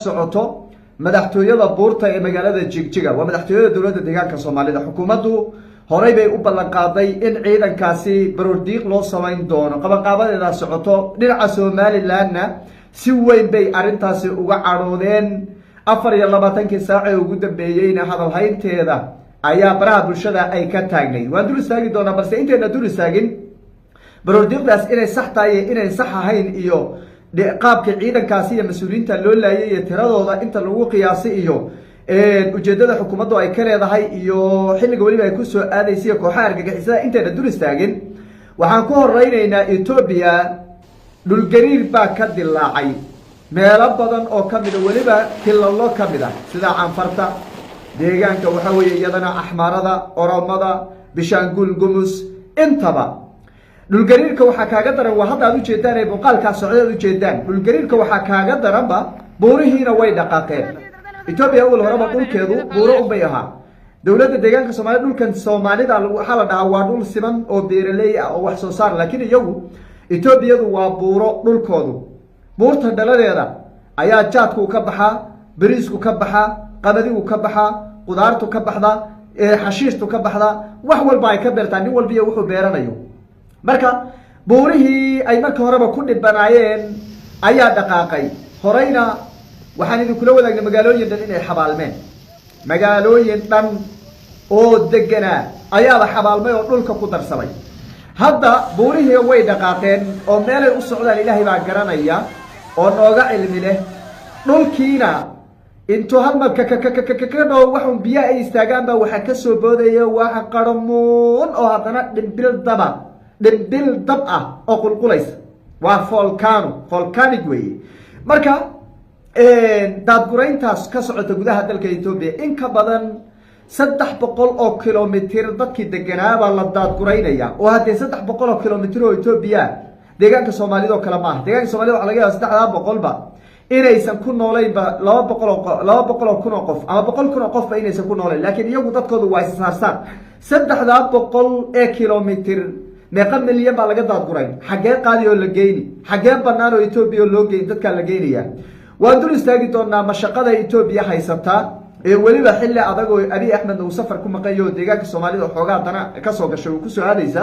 Socoto madaxtooyada buurta ee magaalada Jigjiga, waa madaxtooyada dowladda deegaanka Soomaalida. Xukuumaddu horey bay u ballan qaaday in ciidankaasi baroordiiq loo samayn doono. Qabanqaabadeeda socoto. Dhinaca Somalilandna si weyn bay arrintaasi uga cadhoodeen. 24-kii saac ee ugu dambeeyeyna hadalhaynteeda ayaa baraha bulshada ay ka taagnayd. Waan dul istaagi doonaa, balse intayna dul istaagin baroordiiqdaas inay sax tahay iyo inayn sax ahayn iyo qaabka ciidankaasi iyo mas-uuliyiinta loo laayay iyo tiradooda inta lagu qiyaasay iyo ujeedada xukuumaddu ay ka leedahay iyo xilliga weliba ay kusoo aadaysa iyo kooxaha argagixisada, intayna dul istaagin, waxaan ku horeyneynaa Etoobiya. Dhulgariir baa ka dilaacay meelo badan oo ka mida, weliba kilalo ka mid ah, sida Canfarta, deegaanka waxaa weeye iyadana Axmaarada, Oromada, Bishaangul Gumus intaba. Dhulgariirka waxaa kaaga daran, waa hadda aad ujeedaan ee muuqaalkaa socda aad ujeedaan. Dhulgariirka waxaa kaaga daranba buurihiina way dhaqaaqeen. Etoobiya awal horeba dhulkeedu buuro unbay ahaa. Dowladda deegaanka Soomaalida, dhulkan Soomaalida waxaa la dhahaa waa dhul siman oo beeraley ah oo wax soo saar, laakiin iyagu Etoobiyadu waa buuro dhulkoodu. Buurta dhaladeeda ayaa jaadku ka baxaa, bariisku ka baxaa, qamadigu ka baxaa, qudaartu ka baxda, xashiishtu ka baxda, wax walba ay ka beertaa, nin walba iyo wuxuu beeranayo. Marka buurihii ay marka horeba ku dhibanaayeen ayaa dhaqaaqay. Horeyna waxaan idinkula wadaagnay magaalooyin dhan inay xabaalmeen. Magaalooyin dhan oo deganaa ayaaba xabaalmay oo dhulka ku darsamay. Hadda buurihii way dhaqaaqeen oo meelay u socdaan Ilaahay baa garanaya oo nooga cilmi leh. Dhulkiina intuu hal mar kakakakaka dhow, waxun biyo ay istaagaan baa waxaa ka soo boodaya waxa qarmuun oo haddana dhimbil daba, dhimbil dab ah oo qulqulaysa. Waa volcano, volcanic weeye. Marka daadgurayntaas ka socota gudaha dalka Etoobiya, in ka badan 300 oo kilomitir dadkii deganaabaa la daadguraynaya. Oo haddee 300 oo kilomitir oo Etoobiya deegaanka Soomaalida oo kale maaha. Deegaanka Somalida waxa laga yaaba saddexdaa boqolba inaysan ku noolaynba, 200 oo 200,000 oo qof ama 100,000 oo qofba inaysan ku noolayn, laakiin iyagu dadkoodu waa issaarsaar. 3-daa boqol ee kilomitir meeqa milyan baa laga daadgurayn? Xaggee qaadi oo la geyni? Xaggee banaan oo Etoobiya oo loo geyn dadkaa la geynaya? Waan dul istaagi doonaa mashaqada Etoobiya haysata ee weliba xilli adag oo Abiy Axmedna uu safar ku maqanyaho oo deegaanka Soomaalida xoogaa dana kasoo gashay uu kusoo aadaysa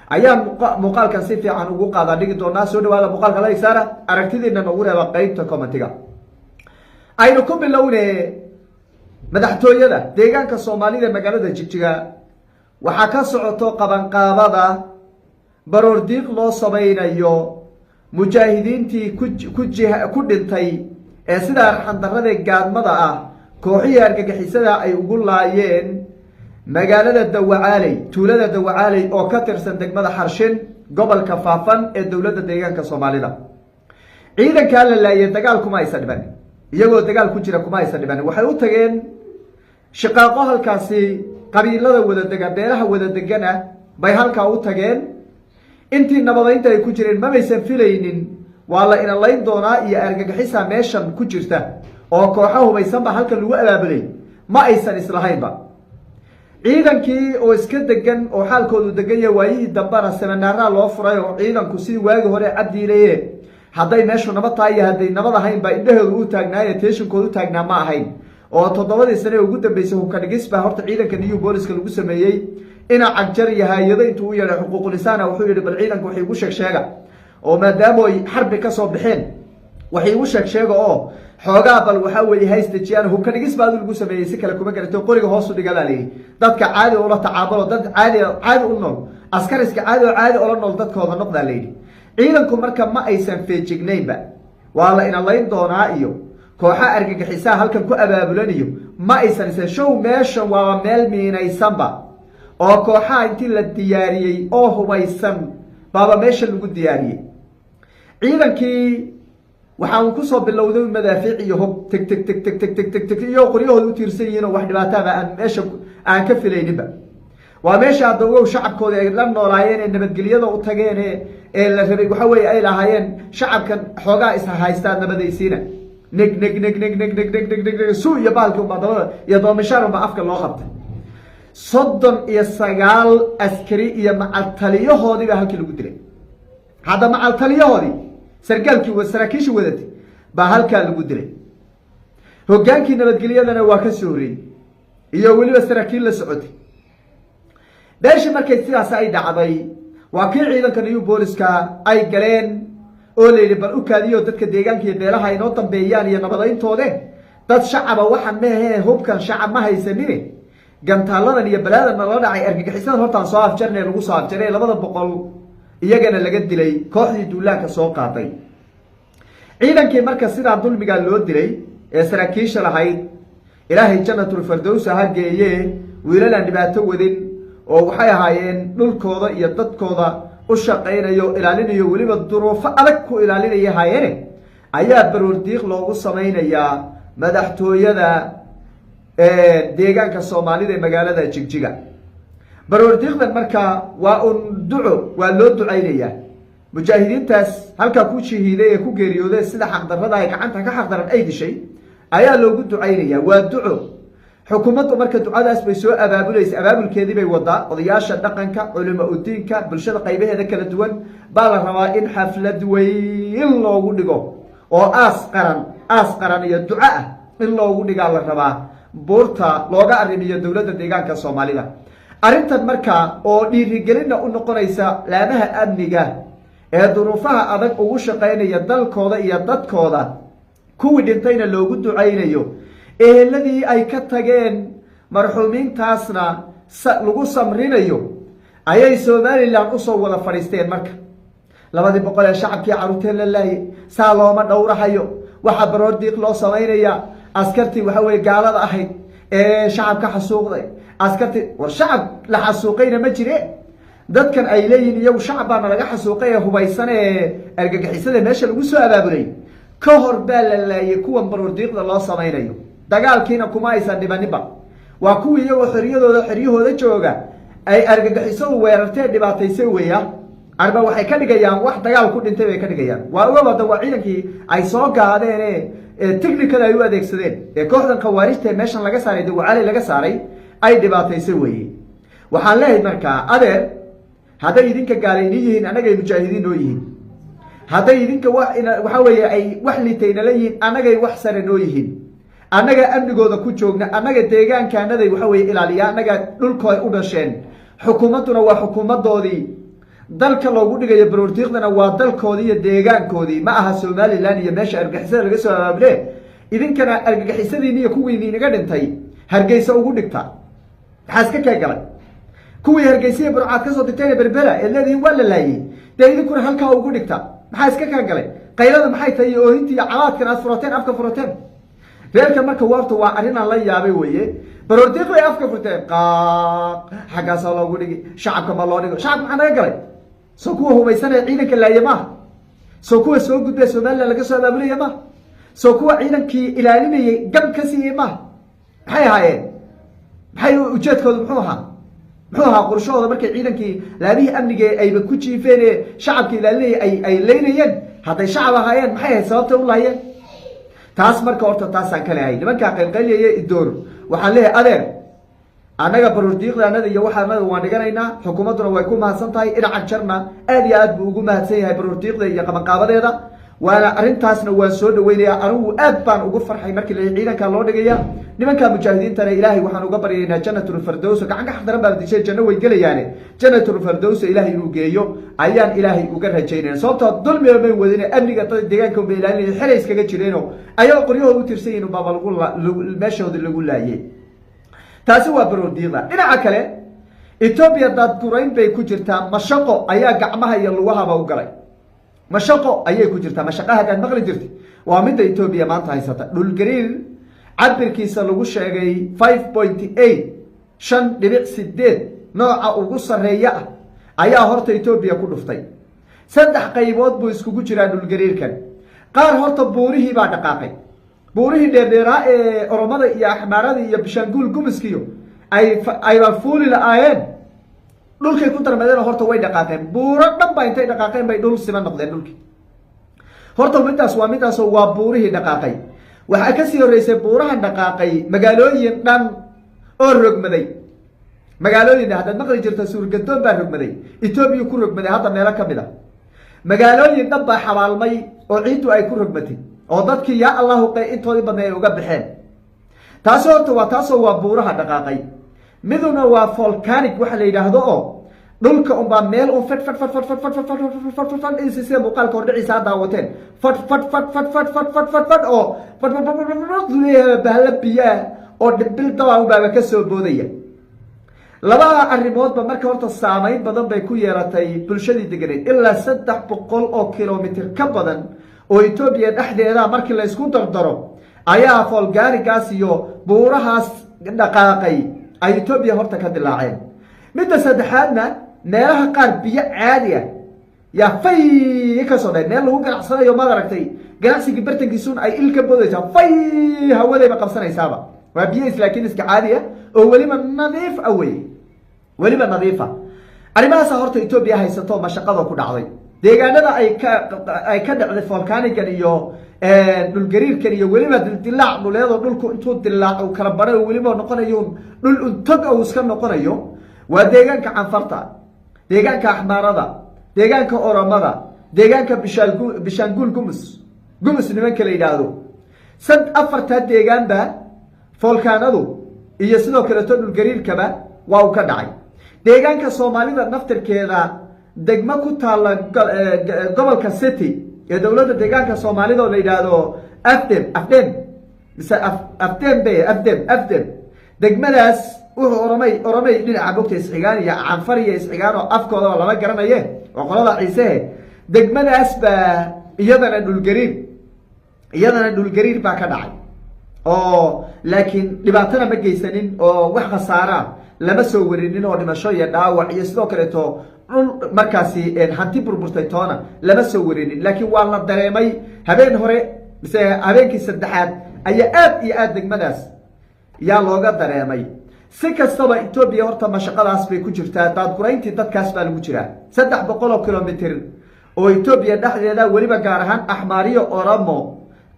ayaan muuqaalkan si fiican ugu qaadaa dhigi doonaa. Soo dhawaada, muuqaalka like saara, aragtidiina noogu reeba qeybta commentiga. Aynu ku bilowne madaxtooyada deegaanka Soomaalida, magaalada Jigjiga, waxaa ka socoto qabanqaabada baroordiiq loo samaynayo mujaahidiintii ku dhintay ee sida arxandarrada gaadmada ah kooxihii argagixisada ay ugu laayeen magaalada Dawacaaley, tuulada Dawacaaley oo ka tirsan degmada Xarshin, gobolka Faafan ee dowladda deegaanka Soomaalida. Ciidankaa la laayay dagaal kuma aysan dhiban, iyagoo dagaal ku jira kuma aysan dhiban. Waxay u tageen shiqaaqo halkaasi qabiilada wada dega, beelaha wada degana bay halkaa u tageen. Intii nabadaynta ay ku jireen mamaysan filaynin waa la inalayn doonaa iyo argagixisa meeshan ku jirta oo kooxo hubaysanba halkan lagu abaabulay, ma aysan islahaynba. Ciidankii oo iska degan oo xaalkoodu degan yahay, waayihii dambena seminaaraa loo furay oo ciidanku sidii waagii hore Cabdiileye hadday meeshu nabad tahay iyo hadday nabad ahayn baa indhahoodu u taagnaaye, teeshinkoodu u taagnaa ma ahayn. Oo 7-dii sane ee ugu dambeysay hubka dhigis baa horta ciidanka New Booliska lagu sameeyey. Ina Cagjar iyo hay-ado intuu u yeedhay xuquuqulisaana wuxuu yihi: "Bal ciidanka waxay igu sheeg sheega, oo maadaama ay xarbi kasoo baxeen, waxay igu sheeg sheega oo xoogaa bal waxaa weeye haysdejiyaan." Hubka dhigis baa adu lagu sameeyey, si kale kuma garato. Qoriga hoosu dhiga baa layidhi, dadka caadi ula tacaabulo, dad caadi caadi u nool, askariska caadi oo caadi ola nool dadkooda noqdaa layidhi. Ciidanku marka ma aysan feejignaynba waa la inalayn doonaa iyo kooxa argagixisaha halkan ku abaabulaniyo, ma aysan isan show. Meeshan waaba meel miinaysanba oo kooxaha intii la diyaariyey oo hubaysan baaba meesha lagu diyaariyey. Ciidankii waxaan kusoo bilowday madaafiic iyo hub teg teg teg teg teg teg teg teg iyo qoryahooda u tiirsan yihiin oo wax dhibaataaba aan meesha aan ka filayninba. Waa meesha hadda ogow shacabkooda ay la noolaayeen ee nabadgelyada u tageen ee la rabay waxa weeye ay lahaayeen shacabkan xoogaa is haystaa nabadaysiina. Neg neg neg neg neg neg neg neg neg neg su iyo baalkii unbaa dabada iyo doomishaar unbaa afka loo qabtay. 39 askari iyo macaltaliyahoodii baa halkii lagu dilay. Hadda macaltaliyahoodii, sargaalkii, saraakiishii wadatay baa halkaa lagu dilay. Hoggaankii nabadgelyadana waa ka soo horreeyey iyo weliba saraakiil la socotay. Beeshii markay sidaas ay dhacday, waa kii ciidanka New Booliska ay galeen oo la yidhi, bal u kaadiyo dadka deegaanka iyo beelaha inoo dambeeyaan iyo nabadayntoode. Dad shacaba waxaan meahee, hubkan shacab ma haysanine, gantaaladan iyo balaadan nala dhacay, argagixisadan hortaan soo afjarne. Lagu soo afjaray 200, iyagana laga dilay kooxdii duulaanka soo qaaday. Ciidankii marka sidaa dulmigaa loo dilay ee saraakiisha lahayd, Ilaahay Janatulfardowsa ha geeye. Wiilalaan dhibaato wadin oo waxay ahaayeen dhulkooda iyo dadkooda u shaqaynayo, ilaalinayo, weliba duruufo adag ku ilaalinaya haayeene, ayaa baroordiiq loogu samaynayaa madaxtooyada deegaanka Soomaalida ee magaalada Jigjiga. Baroordiiqdan marka waa un duco, waa loo ducaynayaa mujaahidiintaas halkaa ku shahiiday ee ku geeriyooday sida xaqdarrada ay gacanta ka xaqdaran ay dishay ayaa loogu ducaynaya. Waa duco. Xukuumaddu marka ducadaas bay soo abaabulaysa, abaabulkeedii bay wadaa. Odayaasha dhaqanka, culimo udiinka, bulshada qaybaheeda kala duwan baa la rabaa in xaflad weyn loogu dhigo oo aas qaran, aas qaran iyo duco ah in loogu dhigaa la rabaa buurta looga arrimiyo dowladda deegaanka Soomaalida. Arrintan marka oo dhiirigelinna u noqonaysa laamaha amniga ee duruufaha adag ugu shaqaynaya dalkooda iyo dadkooda, kuwii dhintayna loogu ducaynayo, eheladii ay ka tageen marxuumiintaasna lagu samrinayo, ayay Somaliland usoo wada fadhiisteen. Marka 200 ee shacabkii caruurteen la laayay saa looma dhowrahayo. Waxaa baroor diiq loo samaynayaa askartii waxa weye gaalada ahayd ee shacabka xasuuqday. Askartii war shacab la xasuuqayna ma jire. Dadkan ay leeyihiin iyagu shacab baana laga xasuuqay ee hubaysan ee argagixisada meesha lagu soo abaabulay ka hor baa la laayay. Kuwan baroordiiqda loo samaynayo dagaalkiina kuma aysan dhibaninba. Waa kuwii iyagoo xeryadooda, xeryahooda jooga ay argagixisadu weerartee dhibaataysay weeya. Arba waxay ka dhigayaan wax dagaal ku dhintay bay ka dhigayaan. Waa ogabada, waa ciidankii ay soo gaadeen ee technicada ay u adeegsadeen ee kooxdan khawaarijta ee meeshan laga saaray, Dawacali laga saaray, ay dhibaataysay weeye. Waxaan leeyahay markaa, adeer, hadday idinka gaalayni yihiin, annagay mujaahidiin noo yihiin. Hadday idinka waxa weeye ay wax litaynala yihiin, annagay wax sare noo yihiin. Annaga amnigooda ku joogna, annaga deegaankaanaday waxa weye ilaaliya, annaga dhulkooy u dhasheen. Xukuumadduna waa xukuumaddoodii. Dalka loogu dhigayo baroordiiqdana waa dalkoodii iyo deegaankoodii, ma aha Somaliland iyo meesha argagixisada laga soo abaabule. Idinkana argagixisadiini iyo kuwiini inaga dhintay Hargeysa ugu dhigta. Maxaa iska kee galay? Kuwii Hargeysiya Burcaad kasoo digtayna Berbera eed leedihiin waa la laayey, dee idinkuna halkaa ugu dhigta. Maxaa iska kaa galay? Qaylada maxay tahay iyo oohinta iyo cabaadkan aad furateen, afka furateen reerka? Marka warta waa arrin aan la yaabay weye. Baroordiiq bay afka furteen, qaaq xaggaasaa loogu dhigi, shacabka ma loo dhigo. Shacabka maxaa naga galay? Soo kuwa hubaysanaya ciidanka laaye maaha? Soo kuwa soo gudbaya Somaliland laga soo abaabulaya maaha? Soo kuwa ciidankii ilaalinayay gam ka siiyey maaha? Maxay ahaayeen? Maxay ujeedkooda muxuu ahaa? Muxuu ahaa qorshahooda markay ciidankii laamihii amniga ayba ku jiifeen ee shacabka ilaalinayay ay leynayeen? Hadday shacab ahaayeen, maxay ahayd sababtay u laayeen taas? Marka horta taasaan ka lehay nimankaa qaylqayliyaya idoor. Waxaan leeyahay, adeer, annaga baroordiiqdaanada iyo waxaanada waan dhiganaynaa. Xukuumadduna way ku mahadsan tahay. Dhinaca jarna aad iyo aad buu ugu mahadsan yahay baroordiiqda iyo qabanqaabadeeda, waana arrintaasna waan soo dhaweynaya. Anigu aad baan ugu farxay markii la ciidankaa loo dhigaya. Nimanka mujaahidiintana Ilaahay waxaan uga baryaynaa Janatulfardows. Gacan ka xaqdaran baa dishay, janno way gelayaane, Janatulfardows Ilaahay inuu geeyo ayaan Ilaahay uga rajaynayna. Sababtoo dulmiba may wadine, amniga dad deegaanka unbay ilaalinaya, xelay iskaga jireeno ayagoo qoryahooda u tirsan yihin baaba lagu meeshooda lagu laayay. Taasi waa baroordiiqda. Dhinaca kale, Etoobiya daadgurayn bay ku jirtaa. Mashaqo ayaa gacmaha iyo lugahaba u galay, mashaqo ayay ku jirtaa. Mashaqaha haddaad maqli jirta, waa midda Etoobiya maanta haysata. Dhulgariir cabirkiisa lagu sheegay 5.8, 5.8, nooca ugu sarreeya ah ayaa horta Etoobiya ku dhuftay. Saddex qaybood buu iskugu jiraa dhulgariirkan. Qaar horta buurihii baa dhaqaaqay, buurihii dheerdheeraa ee Oromada iyo Axmaarada iyo Bishaanguul Gumiskiyo ay ayba fuuli la-aayeen, dhulkay ku darmadeen oo horta way dhaqaaqeen. Buuro dhan ba intay dhaqaaqeen bay dhul siman noqdeen dhulkii. Horta midaas waa midaasoo waa buurihii dhaqaaqay. Waxaa kasii horreysay buurahan dhaqaaqay magaalooyin dhan oo rogmaday. Magaalooyin haddaad maqli jirta, Suurgadoon baa rogmaday, Etoobiya ku rogmaday hadda meelo ka mid a. Magaalooyin dhan baa xabaalmay oo ciiddu ay ku rogmatay. Oo dadkii, yaa Allahu qey, intoodii badnay ay uga baxeen. Taasi horta waa taasoo waa buuraha dhaqaaqay. Miduna waa volcanic waxa la yidhaahdo, oo dhulka unbaa meel un fad fad fad fad fad fad fad fad fad fad fad fad sida muuqaalka hordhiciisa ha daawateen, fad fad fad fad fad fad fad fad fad oo fad fad fad fad fad leeyahay, bahla biyaa oo dhimbil daba unbaaba ka soo boodaya. Labada arrimoodba marka horta saameyn badan bay ku yeelatay bulshadii deganeyd. Ilaa 300 oo kilomitr ka badan oo Etoobiya dhexdeeda markii la isku dardaro ayaa volcanic-gaas iyo buurahaas dhaqaaqay ay Etoobiya horta ka dilaaceen. Midda saddexaadna, meelaha qaar biyo caadi ah yaa fay ka soo dhahay. Meel lagu ganacsanayo, maad aragtay, ganacsigii bartankiisuun ay il ka boodaysaa, fay hawadayba qabsanaysaaba. Waa biyo is laakiin iska caadi ah oo weliba nadiif ah wey, weliba nadiifa. Arrimahaasa horta Etoobiya haysato, mashaqada ku dhacday deegaanada ay ka dhacday volcanic-gan iyo dhulgariirkan iyo weliba dildilaac dhuleedoo dhulku intuu dilaac uu kala baray oo weliba noqonayo dhul untog uu iska noqonayo, waa deegaanka Canfarta, deegaanka Axmaarada, deegaanka Oromada, deegaanka Bishaanguul Gumus, Gumus nimanka la yidhaahdo. Sad afartaa deegaanba foolkaanadu iyo sidoo kaleeto dhulgariirkaba waa uu ka dhacay. Deegaanka Soomaalida naftirkeeda, degmo ku taalla gobolka City ee dowladda deegaanka Soomaalida oo la yidhaahdo Afdem, Afdem mise Afdem be, Afdem, Afdem, degmadaas wuxuu Oromay dhinaca bogta isxigaan iyo Canfar iyo isxigaan oo afkoodaba lama garanaye oo qolada Ciisehe. Degmadaas baa iyadana dhulgariir baa ka dhacay oo laakiin dhibaatana ma geysanin oo wax khasaaraa lama soo warinin, oo dhimasho iyo dhaawac iyo sidoo kaleeto dhul markaasi hanti burburtay toona lama soo warinin, laakiin waa la dareemay. Habeen hore mise habeenkii saddexaad ayaa aad iyo aad degmadaas yaa looga dareemay. Si kastaba, Etoobiya horta mashaqadaas bay ku jirtaa. Daadgurayntii dadkaas baa lagu jiraa, 300 oo kilomitr oo Etoobiya dhexdeeda, weliba gaar ahaan Axmaariyo Oromo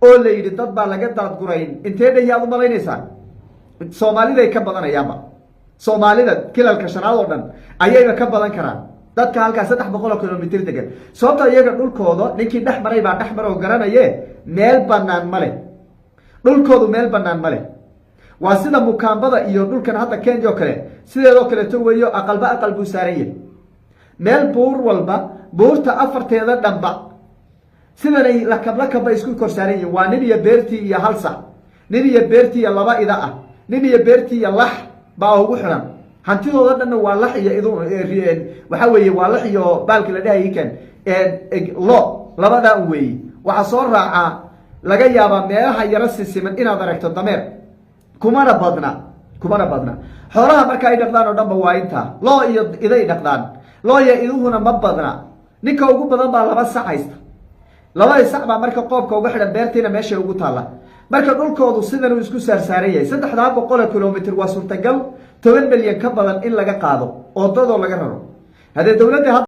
oo la yidhi dad baa laga daadgurayn. Intee dhayaad u malaynaysaa? Soomaaliday ka badanayaanba. Soomaalida kilalka shanaad oo dhan ayayba ka badan karaan dadka halkaa 300 oo kilomitr degan, sababta iyaga dhulkooda ninkii dhex maray baa dhex mara oo garanaye. Meel banaan male dhulkoodu, meel banaan male. Waa sida Mukaambada iyo dhulkan hadda Kenya oo kale, sideedoo kaleeto weeyo. Aqalba aqal buu saaran yahay, meel buur walba buurta afarteeda dhanba sidanay lakab lakabba isku kor saaran yihin. Waa nin iyo beertii iyo hal sac, nin iyo beertii iyo laba ida ah, nin iyo beertii iyo lax baa ugu xiran. Hantidooda dhanna waa lax iyo idu. Waxaa weeye waa lax iyo baalki la dhahay kan lo, labadaa un weeye. Waxaa soo raacaa laga yaabaa meelaha yaro sisiman inaad aragto dameer, kumana badna, kumana badna. Xoolaha marka ay dhaqdaan oo dhanba waa intaa, loo iyo iday dhaqdaan. Loo iyo iduhuna ma badna. Ninka ugu badan baa laba sac haysta. Labadii sac baa marka qoobka uga xidhan, beertiina meeshay ugu taalla. Marka dhulkoodu sidan uu isku saarsaaran yahay, 300 oo kilomitr, waa suurtagal 10 milyan ka badan in laga qaado oo dadoo laga raro haddee dowladda.